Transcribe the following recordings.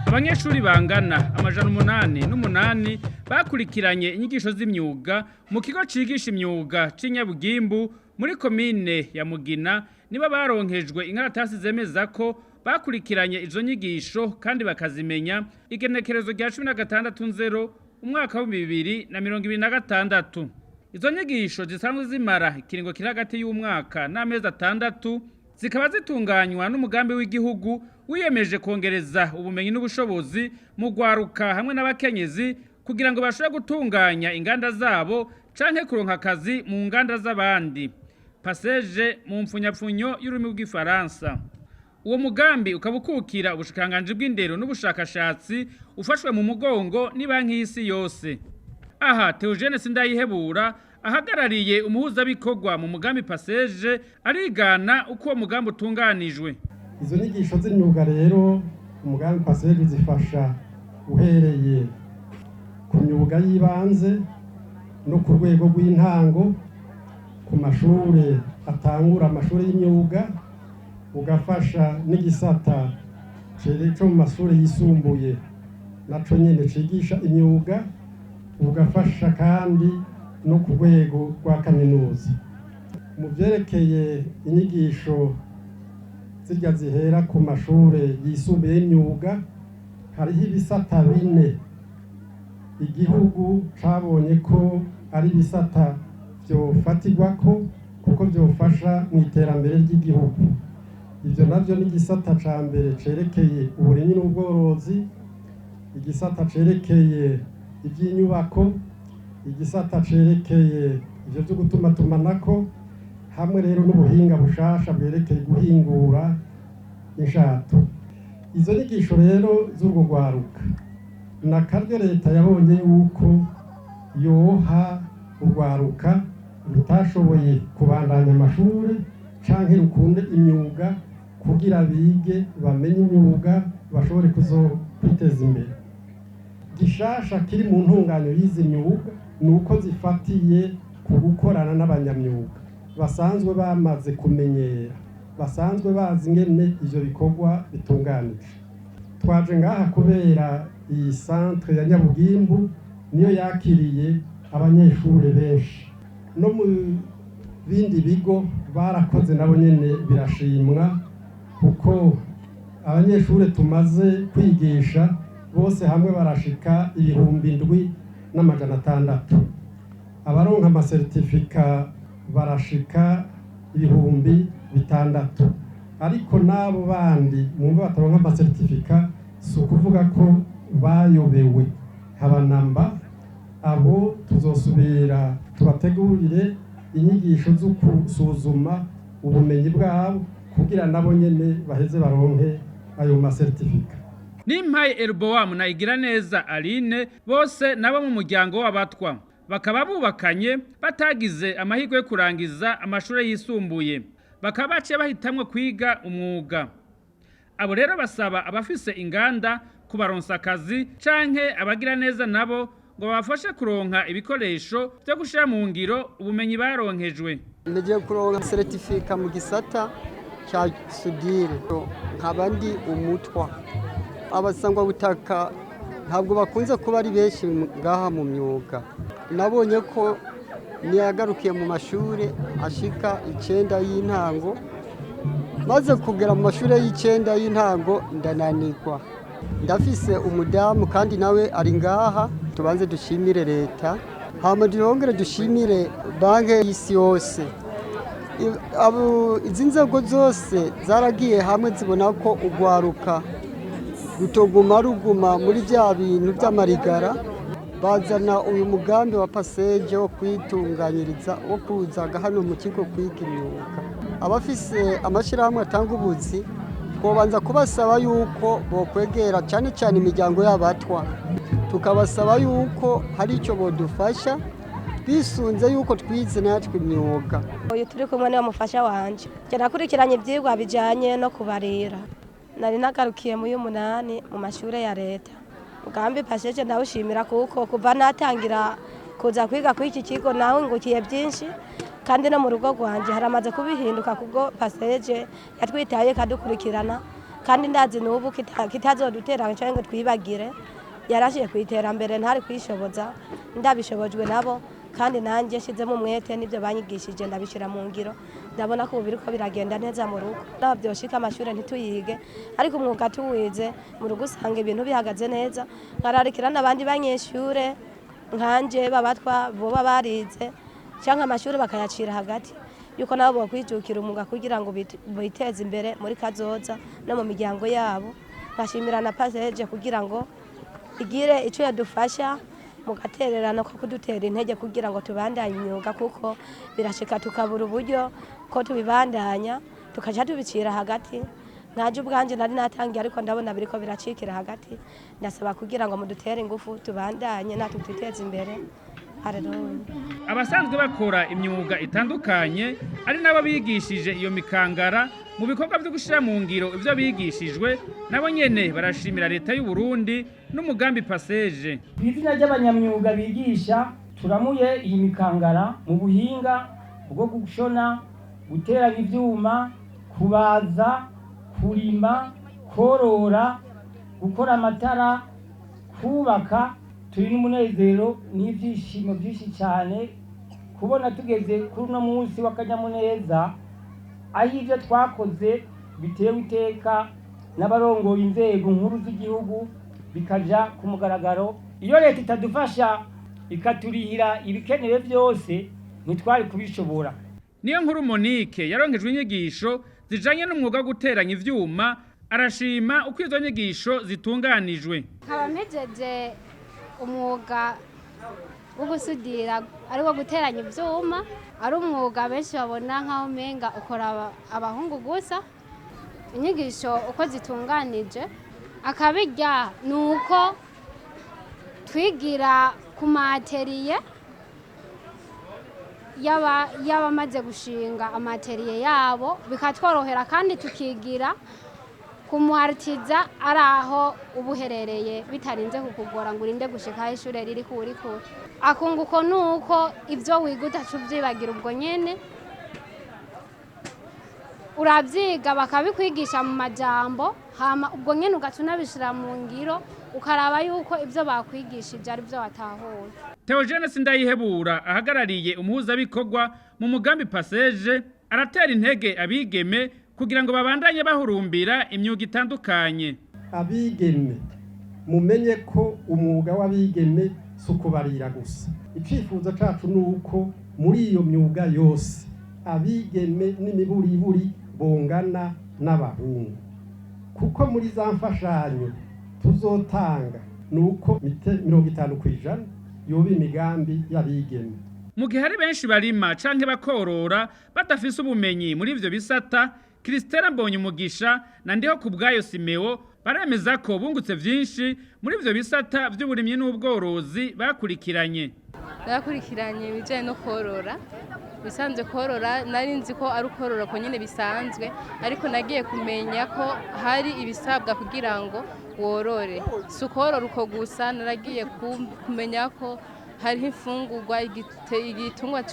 Abanyeshuri bangana 808 bakurikiranye inyigisho z'imyuga mu kigo cigisha imyuga c'Inyabugimbu muri komine ya Mugina nibo baronkejwe inkaratasi zemeza ko bakurikiranye izo nyigisho kandi bakazimenya igenekerezo rya 16 nzero umwaka wa 2026. Izo nyigisho zisanzwe zimara ikiringo kiri hagati y'umwaka n'amezi 6, zikaba zitunganywa n'umugambi w'igihugu wiyemeje kongereza ubumenyi n'ubushobozi mu rwaruka hamwe n'abakenyezi kugira ngo bashobore gutunganya inganda zabo canke kuronka akazi mu nganda z'abandi, PACEJ mu mpfunyapfunyo y'ururimi rw'igifaransa. Uwo mugambi ukaba ukukira ubushikiranganji bw'indero n'ubushakashatsi, ufashwe mu mugongo ni Banki y'Isi Yose. Aha Theogene Sindayihebura, ahagarariye umuhuzabikorwa mu mugambi PACEJ, arigana uko uwo mugambi utunganijwe. Izo nyigisho z'imyuga rero, umugambi PACEJ zifasha uhereye ku myuga y'ibanze no ku rwego rw'intango, ku mashuri atangura amashuri y'imyuga, ugafasha n'igisata cyo mu mashuri yisumbuye naco nyene cigisha imyuga, ugafasha kandi no ku rwego rwa kaminuza. Mu vyerekeye inyigisho zirya zihera ku mashure yisumbuye y'imyuga, hariho ibisata bine igihugu cabonye ko ari ibisata vyofatirwako kuko vyofasha mu iterambere ry'igihugu. Ivyo navyo ni igisata ca mbere cerekeye uburimyi n'ubworozi, igisata cerekeye ivy'inyubako, igisata cerekeye ivyo vyo gutumatumanako, hamwe rero n'ubuhinga bushasha bwerekeye guhingura inshato. Izo nyigisho rero z'urwo rwaruka ni akaryo leta yabonye yuko yoha urwaruka rutashoboye kubandanya amashuri canke rukunde imyuga kugira bige, bamenye imyuga, bashobore kuzo kwiteza imbere. Gishasha kiri mu ntunganyo y'izi myuga ni uko zifatiye ku gukorana n'abanyamyuga basanzwe bamaze kumenyera, basanzwe bazi ingene ivyo bikorwa bitunganije. Twaje ngaha kubera iyi centre ya Nyabugimbu niyo yakiriye abanyeshure benshi. No mu bindi bigo barakoze nabo nyene birashimwa, kuko abanyeshure tumaze kwigisha bose hamwe barashika 7600, abaronka amasertifika barashika 6000. Ariko n'abo bandi mwumva bataronka amasertifika, si ukuvuga ko bayobewe habanamba. Abo tuzosubira tubategurire inyigisho zo gusuzuma ubumenyi bwabo kugira nabo nyene baheze baronke ayo masertifika. Nimpaye Erboam na Igiraneza Aline, bose nabo mu muryango w'abatwa, bakaba bubakanye batagize amahirwe yo kurangiza amashuri yisumbuye, bakaba baciye bahitamwo kwiga umwuga. Abo rero basaba abafise inganda kubaronsa akazi canke abagira neza nabo ngo babafashe kuronka ibikoresho vyo gushira mu ngiro ubumenyi baronkejwe. Nagiye kuronka certificat mu gisata cya soudure, nkaba ndi umutwa. Abasangwa butaka ntabwo bakunze kuba ari benshi ngaha mu myuga. Nabonye ko niyagarukiye mu mashuri ashika 9 y'intango. Maze kugera mu mashuri y'9 y'intango ndananirwa. Ndafise umudamu kandi nawe ari ngaha. Tubanze dushimire leta, hama duhongere dushimire Banki y'Isi Yose. Izi nzego zose zaragiye hamwe zibona ko urwaruka rutoguma ruguma muri bya bintu by'amarigara, bazana uyu mugambi wa PACEJ wo kwitunganyiriza, wo kuzaga hano mu kigo kwiga imyuga. Abafise amashyirahamwe atanga ubuzi, twobanza kubasaba yuko bokwegera cyane cyane imiryango y'abatwa, tukabasaba yuko hari icyo bodufasha bisunze yuko twize natwe imyuga. Uyu turi kumwe niwe mufasha wanje. Njye nakurikiranye ibyigwa bijyanye no kubarira, nari nagarukiye mu y'umunani mu mashuri ya leta. Umugambi PACEJ ndawushimira kuko kuva natangira kuza kwiga kuri iki kigo nawungukiye byinshi, kandi no mu rugo rwanjye haramaze kubihinduka kubwo PACEJ yatwitaye, ikadukurikirana. Kandi ndazi n'ubu kitazodutera cyangwa ngo twibagire. Yarashiye ku iterambere, ntari kwishoboza ndabishobojwe nabo, kandi nanjye nshizemo umwete n'ibyo banyigishije ndabishyira mu ngiro. Ndabona ko ubu biriko biragenda neza mu rugo. Naho byoshika amashuri ntituyige, ariko umwuga tuwize, mu rugo usanga ibintu bihagaze neza. Nkararikira n'abandi banyeshure nkanje babatwa boba barize cyangwa amashuri bakayacira hagati, yuko nabo bokwijukira umwuga kugira ngo biteze imbere muri kazoza no mu miryango yabo. Nkashimira na PACEJ kugira ngo igire icyo yadufasha mu gatererano ko kudutera intege kugira ngo tubandanye imyuga, kuko birashika tukabura uburyo ko tubibandanya, tukaja tubicira hagati. Nkaje ubwanje nari natangiye, ariko ndabona biriko biracikira hagati. Ndasaba kugira ngo mudutere ingufu, tubandanye natwe twiteze imbere. Haleluya. Abasanzwe bakora imyuga itandukanye, ari nabo bigishije iyo mikangara mu bikorwa byo gushyira mu ngiro ibyo bigishijwe, nabo nyene barashimira leta y'u Burundi n'umugambi PACEJ. Ku izina ry'abanyamyuga bigisha, turamuye iyi mikangara mu buhinga bwo gushona, guteranya ivyuma, kubaza, kurima, korora, gukora amatara, kubaka. Turi n'umunezero n'ivyishimo byinshi cyane kubona tugeze kuri uno munsi w'akanyamuneza, aho ibyo twakoze bitewe iteka n'abarongoye inzego nkuru z'igihugu, bikaja ku mugaragaro. Iyo leta itadufasha ikaturihira ibikenewe byose, ntitwari kubishobora. Niyo nkuru Monique yaronkejwe inyigisho zijanye n'umwuga wo guteranya ivyuma, arashima uko izo nyigisho zitunganijwe. Nkaba mpejeje umwuga wo gusudira, ari wo guteranya ivyuma, ari umwuga benshi babona nk'aho umenga ukora abahungu gusa. Inyigisho uko zitunganije, akabirya ni uko twigira ku ma atelier y'abamaze gushinga ama atelier yabo, bikatworohera, kandi tukigira ku mu artisan ari aho uba uherereye, bitarinze kukugora ngo urinde gushika aho ishure riri kuri kure. Akunguko ni uko ibyo wiga udaca ubyibagira ubwo nyene. Urabyiga bakabikwigisha mu majambo, hama ubwo nyene ugaca unabishira mu ngiro, ukaraba yuko ibyo bakwigishije ari byo watahuye. Theogene Sindayihebura ahagarariye umuhuzabikorwa mu mugambi PACEJ aratera intege abigeme kugira ngo babandanye bahurumbira imyuga itandukanye. Abigeme, mumenye ko umwuga w'abigeme si ukubarira gusa. Icifuzo cacu ni uko muri iyo myuga yose abigeme n'imiburiburi bongana n'abahungu, kuko muri za mfashanyo tuzotanga ni uko 50% yoba imigambi y'abigeme. Mu gihe hari benshi barima canke bakorora badafise ubumenyi muri ivyo bisata, Christella Mbonyumugisha na Ndiho Kubwayo Simeo baremeza ko bungutse vyinshi muri ivyo bisata vy'uburimyi n'ubworozi bakurikiranye. Narakurikiranye ibijyanye no korora bisanzwe. Korora nari nzi ko ari ukorora ko nyine bisanzwe, ariko nagiye kumenya ko hari ibisabwa kugira ngo worore, si ukorora uko gusa. Naragiye kumenya ko hariho imfungurwa igitungwa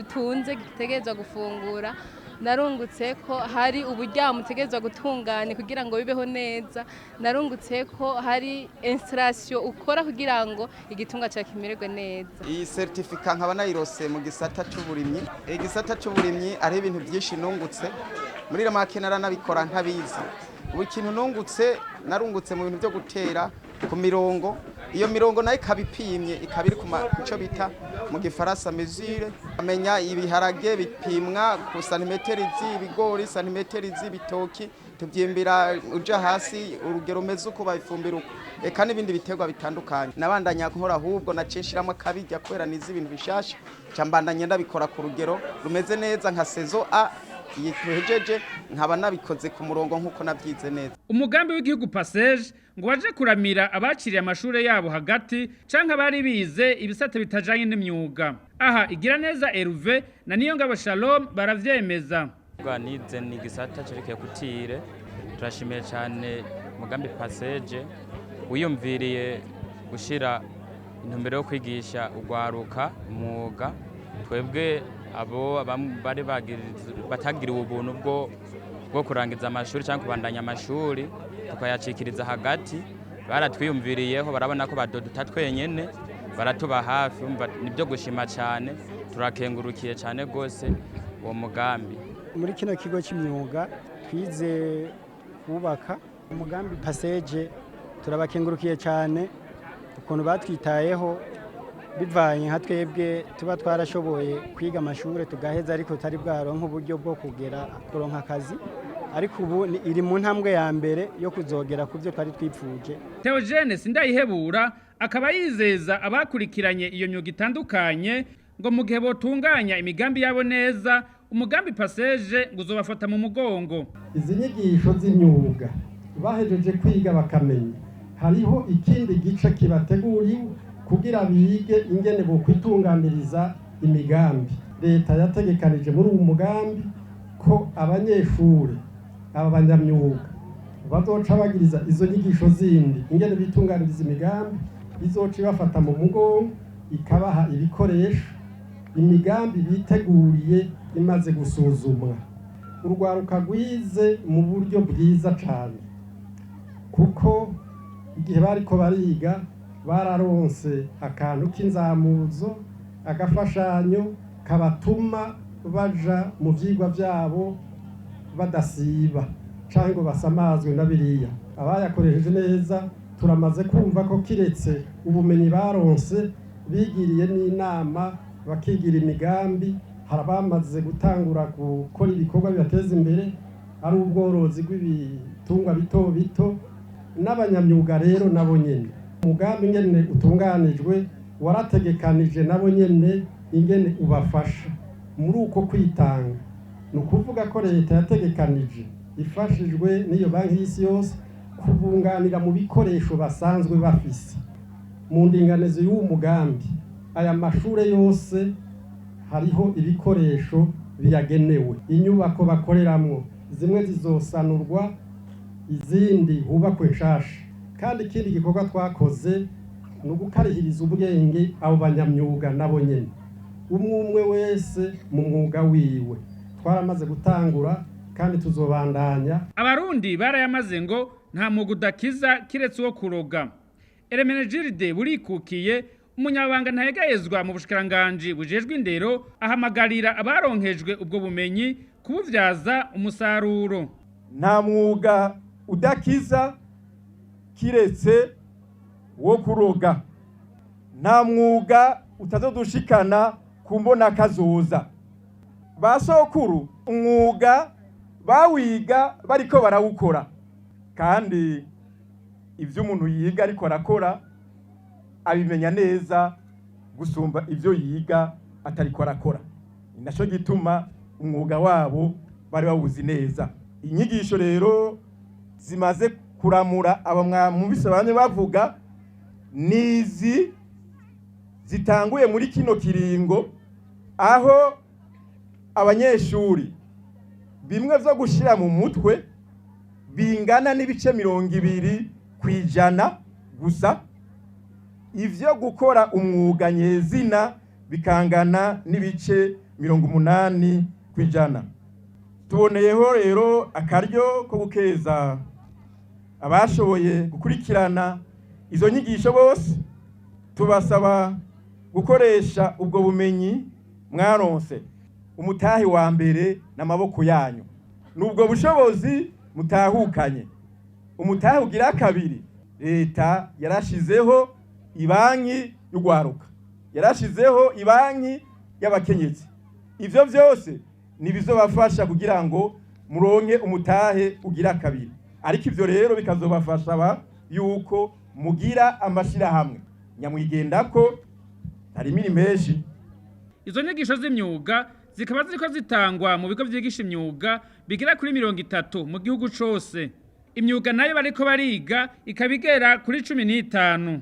utunze gitegerezwa gufungura. Narungutse ko hari uburyamo utegerezwa gutunganya kugira ngo bibeho neza. Narungutse ko hari installation ukora kugira ngo igitungwa cyawe kimererwe neza. Iyi certificat nkaba nayirose mu gisata c'uburimyi. Igisata c'uburimyi ari ibintu byinshi nungutse. Muri make naranabikora ntabizi. Ubu ikintu nungutse, narungutse mu bintu byo gutera ku mirongo. Iyo mirongo nayo ikaba ipimye, ikaba iri ku cyo bita mu gifaransa mesure. Amenya ibiharage bipimwa ku santimetero izi, ibigori santimetero izi, ibitoki tubyimbira uja hasi urugero umeze uko, babifumbira uko, eka n'ibindi biterwa bitandukanye. Nabandanya nkora, ahubwo naciye nshiramwo akabirya kubera nizi ibintu bishasha, nca mbandanya ndabikora ku rugero rumeze neza. Nka saison A iyi tuhejeje, nkaba nabikoze ku murongo nk'uko nabyize neza. Umugambi w'igihugu PACEJ ngo waje kuramira abaciriye amashure yabo hagati canke abari bize ibisate bitajanye n'imyuga. Aha Igira neza Hervé na Niyongabo Shalom baravyemeza. Nize ni igisata cerekeye couture. Turashimiye cyane umugambi PACEJ wiyumviriye gushira intumbero yo kwigisha urwaruka umwuga. Twebwe abo bari batagiriwe ubuntu bwo Bwo kurangiza amashuri cyangwa kubandanya amashuri tukayacikiriza hagati, baratwiyumviriyeho, barabona ko badoduta twenyene, baratuba hafi. Umva, nibyo gushima cyane, turakengurukiye cyane rwose uwo mugambi. Muri kino kigo cy'imyuga twize kubaka. Umugambi PACEJ turabakengurukiye cyane ukuntu batwitayeho, bivanye nka twebwe tuba twarashoboye kwiga amashuri tugaheza, ariko tutari bwaronka uburyo bwo kugera kuronka akazi, ariko ubu iri mu ntambwe ya mbere yo kuzogera ku byo twari twipfuje. Theogene Sindayihebura akaba yizeza abakurikiranye iyo myuga itandukanye ngo mu gihe botunganya imigambi yabo neza, umugambi PACEJ ngo uzobafata mu mugongo. Izi nyigisho z'imyuga bahejeje kwiga bakamenya, hariho ikindi gice kibateguriwe kugira bige ingene bokwitunganiriza imigambi. Leta yategekanije muri uwo mugambi ko abanyeshuri, aba banyamyuga, bazoca bagiriza izo nyigisho zindi ingene bitunganiriza imigambi, izoca ibafata mu mugongo ikabaha ibikoresho, imigambi biteguriye imaze gusuzumwa. Urwaruka rwize mu buryo bwiza cyane, kuko igihe bariko bariga bararonse akantu k'inzamuzo, agafashanyo kabatuma baja mu vyigwa vyabo badasiba canke ngo basamazwe na biriya. Abayakoresheje neza turamaze kumva ko kiretse ubumenyi baronse, bigiriye n'inama, bakigira imigambi. Hari abamaze gutangura gukora ibikorwa bibateza imbere, ari ubworozi bw'ibitungwa bito bito. N'abanyamyuga rero nabo nyene, umugambi ingene utunganijwe warategekanije nabo nyene ingene ubafasha muri uko kwitanga. Ni ukuvuga ko leta yategekanije ifashijwe n'iyo Banki y'Isi Yose kubunganira mu bikoresho basanzwe bafise. Mu ndinganizo y'uwo mugambi, aya mashure yose hariho ibikoresho biyagenewe. Inyubako bakoreramwo zimwe zizosanurwa, izindi hubakwe nshasha. Kandi ikindi gikorwa twakoze ni ugukarihiriza ubwenge abo banyamyuga nabo nyene, umwe umwe wese mu mwuga wiwe. Twaramaze gutangura kandi tuzobandanya. Abarundi barayamaze ngo nta mwuga udakiza kiretse uwo kuroga. Eremenegilde Burikukiye, umunyabanga ntayegayezwa mu bushikiranganji bujejwe indero, ahamagarira abaronkejwe ubwo bumenyi kubuvyaza umusaruro. Nta mwuga udakiza kiretse wo kuroga, nta mwuga utazodushikana ku mbona kazoza. Ba sokuru umwuga bawiga bariko barawukora, kandi ibyo umuntu yiga ariko arakora abimenya neza gusumba ibyo yiga atariko arakora. Ni nacyo gituma umwuga wabo bari bawuzi neza. Inyigisho rero zimaze kuramura aba mwumvise bamwe bavuga nizi zitanguye muri kino kiringo, aho abanyeshuri bimwe vyo gushira mu mutwe bingana n'ibice 20% gusa, ivyo gukora umwuga nyezina bikangana n'ibice 80%. Tuboneyeho rero akaryo ko gukeza abashoboye gukurikirana izo nyigisho bose, tubasaba gukoresha ubwo bumenyi mwaronse. Umutahi wa mbere n'amaboko yanyu, nubwo bushobozi mutahukanye. Umutahi ugira kabiri, leta yarashizeho ibanki y'ugwaruka, yarashizeho ibanki y'abakenyezi. Ivyo vyose nibizobafasha kugira ngo muronke umutahe ugira kabiri. Ariko ivyo rero bikazobafasha yuko mugira amashirahamwe nyamwigendako hari menshi. Izo nyigisho z'imyuga zikaba ziriko zitangwa mu bigo vyigisha imyuga bigera kuri 30 mu gihugu cose. Imyuga nayo bariko bariga ikaba igera kuri 15.